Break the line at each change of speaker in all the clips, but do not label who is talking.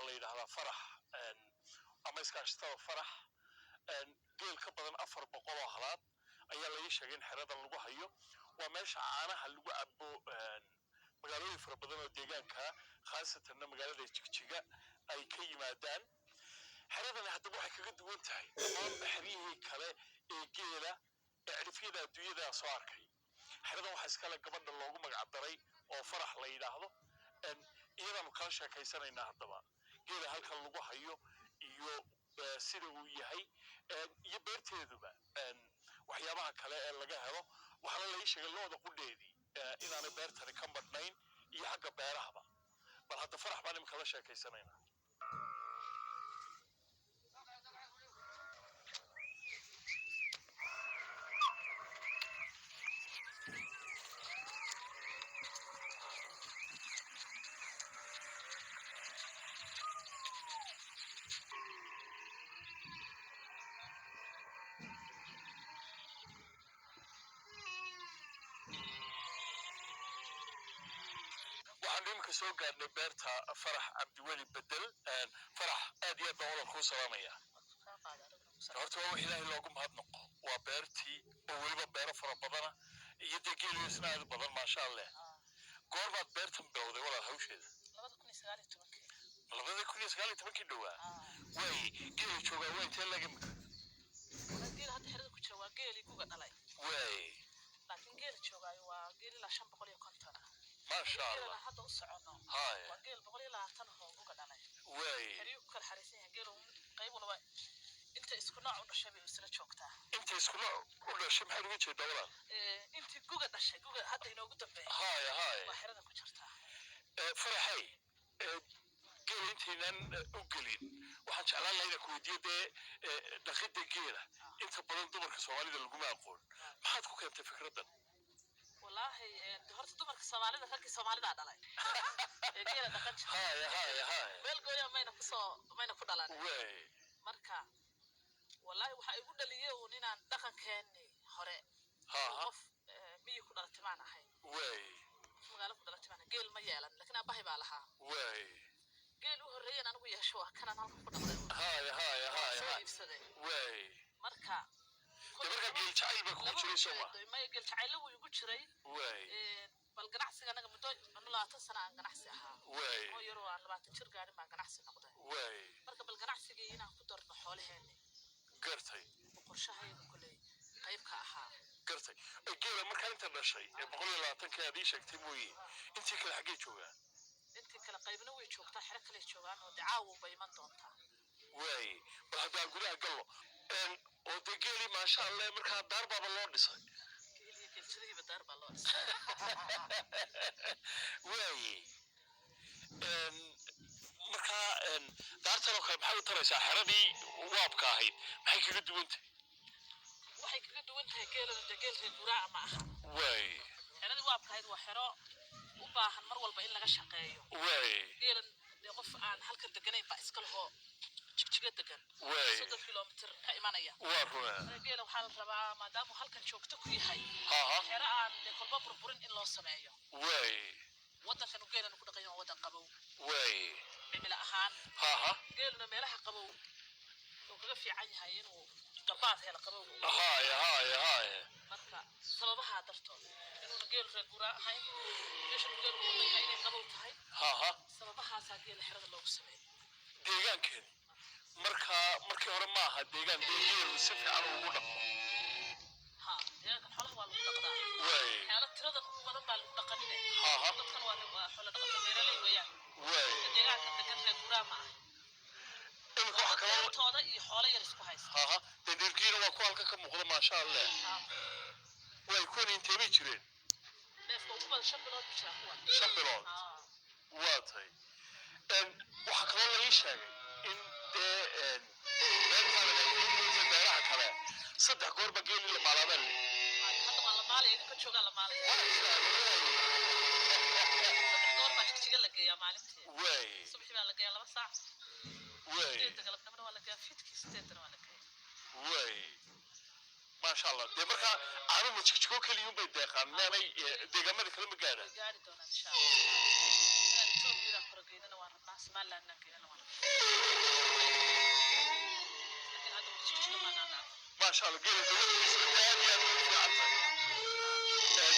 Waxaa la yidhaahdaa Farax ama iskaashatada Farax. Geel ka badan 400 oo halaad ayaa laga sheegay in xeradan lagu hayo. Waa meesha caanaha lagu cabo magaalooyin fara badan oo deegaanka, khaasatanna magaalada Jigjiga ay ka yimaadaan. Xeradani haddaba waxay kaga duwan tahay dhammaan xeryihii kale ee geela ee cidhifyada adduunyada aan soo arkay. Xeradan waxaa iskale gabadha loogu magac daray oo Farax la yidhaahdo. Iyadaanu kala sheekaysanaynaa haddaba geela halkan lagu hayo iyo sida uu yahay iyo beerteeduba, waxyaabaha kale ee laga helo. Waxaana la ii sheegay looda qudheedii inaanay beertani ka madhnayn iyo xagga beerahaba. Bal hadda Farax baan imika la sheekaysanaynaa. Waxaan imika soo gaadhnay beerta Farax Cabdiweli Bedel. Farax, aad iyo aad baan wadan kuu salaamaya. Horta waa wax Ilaahay loogu mahadnaqo, waa beertii oo weliba beero fara badana iyo dee geeliyo isna aad u badan, maasha Allah. Goorbaad beertan bilowday walaal hawsheeda?
2019-kii.
2019-kii dhowaa. Way geela joogaa waa intee laga imika?
Geela hadda xerada ku jira waa geelii guga dhalay,
Way.
laakiin geela joogaayo waa geel ilaa 550 ah.
Maasha
Geelana
Allah.
hadda u soconno
Haya.
waa geel 120 oo guga dhalay.
Way.
Xeryuu ku kala xariisan yahay geelu, mid qayb walba inta isku nooc u dhashay bay isla joogtaa.
Inta isku nooc u dhashay maxaad uga jeedaa walaal?
Intii guga dhashay, guga hadda inoogu dambeeya
Haya, haya.
waa xerada ku jirtaa.
Faraxay, geela intaynaan u gelin, waxaan jeclaan lahaa inaan ku weydiiyo dee dhaqidda geela inta badan dumarka Soomaalida laguma aqoon. Maxaad ku keentay fikraddan?
Wallaahi de horta dumarka Soomaalida raggii Soomaalidaa dhalay ee geela dhaqan jiray.
Haya, haya, haya.
Meel gooya mayna kusoo mayna ku dhalan.
Way.
Marka wallaahi waxaa igu dhaliyay uun inaan dhaqankeennii hore qof miyi ku dhalatay maan ahayn,
Way.
qof magaalo ku dhalatay maan ahayn. Geel ma yeelan, laakiin aabbahay baa lahaa.
Way.
Geel u horreeyan anigu yeesho waa kanaan halkan ku dhaqday.
Haya, haya.
Waan
Haya.
soo
Haya.
iibsaday.
Way.
Marka
Dee markaa geel jacayl baa kugu jiray, soo ma?
Maya, geel jacaylo wuu igu jiray.
Way.
Bal ganacsiga anaga muddo anu 20 sana aan ganacsi ahaa
Way.
oo yaroo aan 20 jir gaadhin baan ganacsi noqday.
Way.
Marka bal ganacsigii inaan ku darno xoolaheenni
Gartay.
oo qorshahayga koley qayb ka ahaa.
Gartay. Geela markaa inta dhashay ee 120-ka aad ii sheegtay mooye, intii kale xaggee joogaa?
Intii kale qaybna way joogtaa, xero kale joogaan oo dee caawa bay iman doontaa.
Waay, bal haddaan gudaha gallo oo dee geelii, maasha Allah, markaa daar baaba loo dhisay.
Geel iyo geeljirihiiba daar baa loo dhisay.
Waaye, markaa daartan oo kale maxay u taraysaa xeradii waabka ahayd? Maxay kaga duwan tahay?
Waxay kaga duwan tahay geelana dee geel reer guuraaca ma aha.
Waay.
Xeradii waabka ahayd waa xero u baahan mar walba in laga shaqeeyo.
Waay.
Geelan dee qof aan halkan deganayn baa iska lahoo Jigjiga degan,
Waay.
30 kilomitir ka imanaya.
Waa runaa.
Marka geela waxaa la rabaa maadaama uu halkan joogto ku yahay xero aan dee kolba burburin in loo sameeyo.
Waay.
Waddankan uu geelan ku dhaqan yahay waa waddan qabow
Waay.
cimilo ahaan. Geeluna meelaha qabow uu kaga fiican yahay inuu gabaad helo qabowga.
Haya, haya, haya.
Marka sababahaa dartood, inuuna geelu reer guuraa ahayn, meeshan geelu ku dhaqan yahay inay qabow tahay, sababahaasaa geela xerada loogu sameeyo.
Deegaankeeni markaa markii hore ma aha deegaan dee geelu si fiican ugu dhaqmo.
Ha, deegaankan xoolaha waa lagu dhaqdaa.
Waay.
Waxyaalo tiradan u badan baa lagu dhaqanine. Dadkan waa xoolo dhaqato, beeraley weeyaan.
Waay.
Deegaanka degan reer guuraa ma aha.
Imika waxa kaloo
Beertooda iyo xoolo yar isku haysta.
Dee dhergiina waa kuwa halka ka muuqda, maasha Allah. Way kuwan intee bay jireen?
Neefka ugu badan 5 bilood buu jiraa kuwan.
5 bilood. Waa tahay. Waxaa kaloo la ii sheegay in dee beertaada ay kaga duwan tahay beeraha kale, saddex goorba geeli la maalaabaa le.
Hadda waa la maalaya, idinka joogaa la maalaya. Saddex goor baa Jigjiga la geeyaa maalintii.
Waay.
Subaxii baa la geeyaa 2 saac.
Waay.
8-da galabnimona waa la geeyaa, fiidkii 8-dana waa la geeyaa.
Waay, maasha Allah. Dee markaa caanuhu Jigjigo keliyuun bay deeqaan, meelay deegaamada kale ma
Way
gaadhaan?
gaari doonaan insha Allah. Inaan Etoobiyada kora geynana waan rabnaa, Somalilandna geynana waan rabnaa.
Maasha Allah, geela dawadiisa aad iyo aad bay u fiican tahay.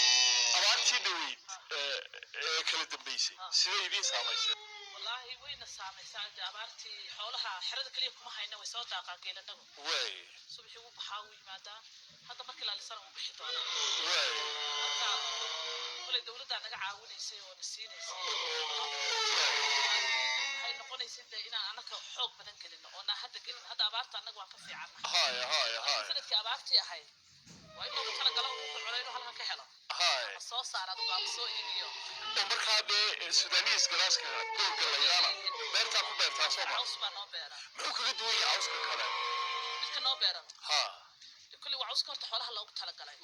Abaartii dhaweyd ee kala dambeysay sidee idiin saamaysay?
Wallaahi wayna saamaysaa dee abaartii. Xoolaha xerada keliya kuma hayna, way soo daaqaan geelanagu. Subaxii wuu baxaa, wuu yimaadaa. Hadda markii la lisana wuu bixi doonaa. Marka kolay dowladdaa naga caawinaysay oo na siinaysay. Waxay noqonaysay dee inaan anaka xoog badan gelino oo naa hadda gelin. Hadda abaarta annaga waan ka fiicannahay.
Haya haya haya
Sanadkii abaartii ahayd waa in loogu talagalo wuxuu cuno inuu halkan ka helo ama soo saar adigu ama soo iibiyo.
Oo markaa dee Sudanese grasska doogga la yidhaana beertaa ku beertaa, soo ma?
Caws baa noo beera.
Muxuu kaga duwan yahay cawska kale?
Midka noo beeran dee kulli waa cawska horta xoolaha loogu talagalay.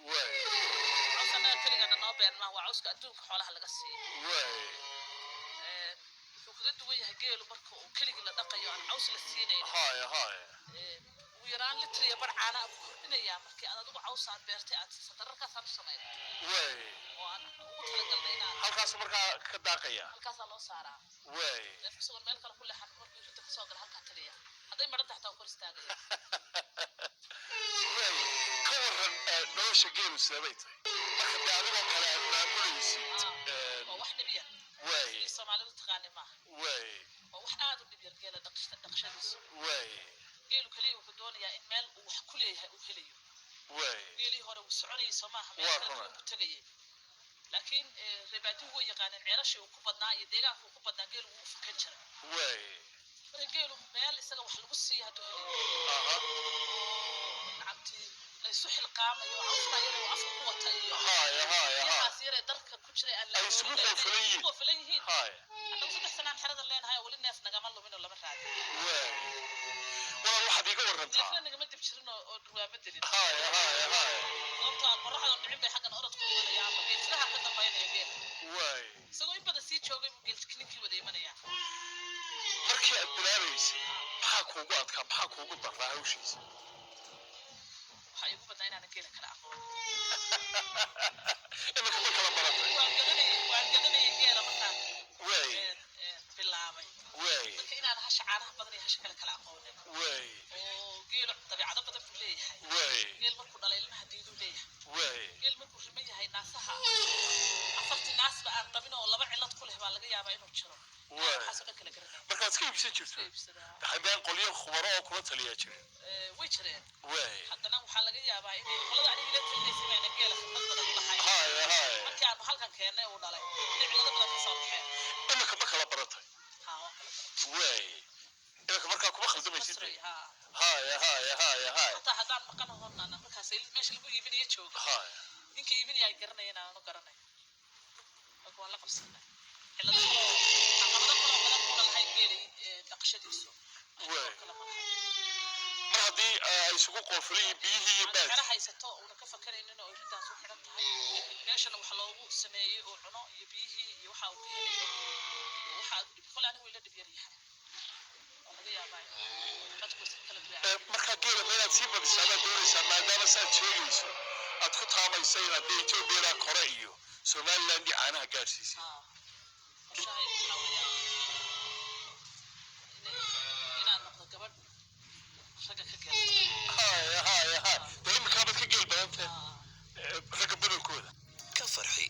Caws annaga keligana noo beeran maaha, waa cawska adduunka xoolaha laga siiyo. Wuxuu kaga duwan yahay geelu marka uu keligii la dhaqayo, aan caws la siinayn,
haya haya
ugu yaraan litir iyo bar caana buu kordhinayaa markii aad adigu caws aad beertay aad siisa. Dararkaasaan u samayn oo aan ugu talagalnay inaan
Halkaasu markaa ka daaqaya.
Halkaasaa loo saaraa. Neefka isagoon meel kale ku leexan markuu ridda kasoo gala halkaa tagaya. Hadday maran tahay xataa wuu kor istaagaya.
Waay, ka waran nolosha geelu sidee bay tahay marka dee adigoo kale aad maamulaysid?
Waa wax dhib yar. Sidii Soomaalidu taqaani maaha. Waa wax aad u dhib yar geela dhaqashadiisu. Geelu kaliya wuxuu doonayaa in meel uu wax ku leeyahay uu helayo. Geelihii hore wuu soconayay, soo maaha? Meel
Waa
kale
runa.
duwan buu tegayay, laakiin reebaadihu way yaqaaneen ceelashii uu ku badnaa iyo deegaanka uu ku badnaa. Geelu wuu u fakan jiray. Marka geelu meel isaga wax lagu siiyo hadduu helayo, nacamtii la isu xilqaamayo, cawskaa yar oo afka ku wata iyo
haya haya haya
biyahaas yar ee darka ku jiray aan la
Ay isugu
awoodin, ay
qoofulan yihiin.
isugu qoofulan yihiin. Annagu 3 sanaan xeradan leenahay oo weli neef nagama lumin oo lama raadin.
Waay, walaal, waxaad iiga warantaa
Neefna nagama dib jirin oo dhurwaama dilin.
haya haya haya
Sababtoo ah qorraxda oo dhicin bay xaggan orodku imanaya ama geeltiraha ka dambaynaya geela. Isagoo in badan sii joogay buu geel ninkii wada imanaya.
Markii aad bilaabaysay maxaa kuugu adkaa, maxaa kuugu daraa hawshiisa?
Waxaa iigu badnaa inaanan geela kala aqoon.
Iminka ma kala baratay?
Waan gadanayay geela markaan bilaabay. Marka inaan hasha caanaha badan iyo hasha kale kala aqoonin. Oo geelu dabeecado badan buu leeyahay. Geel markuu dhalay ilmaha diiduu leeyahay. Geel markuu riman yahay, naasaha afartii naasba aan qabin oo laba cillad ku leh baa laga yaabaa inuu jiro. Waxaasoo dhan kala garanaya.
Markaad iska iibsan
Iska
jirto?
Iibsadaa.
Haddaan qolyo khubaro oo kula taliyaa jirin?
Way jireen. Haddana waxaa laga yaabaa inay qolada aniga ila talinaysay baana geela khibrad badan u lahayn.
haya haya
Markii aanu halkan keennay uu dhalay inay cillado badan kasoo baxeen.
Iminka ma kala baratay?
Haa, waan kala baratay.
Waay, iminka markaa kuma khaldamaysid?
Masri, haa.
haya haya haya haya
Hataa haddaan maqan hornana markaas meesha lagu iibinayo jooga, ninka iibinaya ay garanayeen aanu garanay. Marka waan la qabsanay. Cillado kaloo, caqabado kaloo badan buuna lahayn geelay dhaqashadiisu. Wax kaloo kale ma lahayn.
Mar haddii ay isugu qoofulan yihiin biyihii iyo
Aad xero
baadki
haysato uuna ka fakaraynin oo riddaas u xidhan tahay, meeshana wax loogu sameeyey oo cuno iyo biyihii iyo waxa uu ka helayo, waxa aad u dhib kole anigu ila dhib yar yahay oo laga yaabaa in dadku iska kala duwan.
Markaa geela ma inaad sii badisaa baad doonaysaa, maadaama saad sheegayso aad ku taamaysa inaad dee Etoobiyada kore iyo Somaliland iyo caanaha gaadhsiisay?
Haa, qorshahaygu waxaa weeyaan inaan noqdo gabadh ragga ka geel badan.
Haya haya haya, dee iminkaa baad ka geel badan tahay
Haa.
ragga badankooda.
Ka farxi.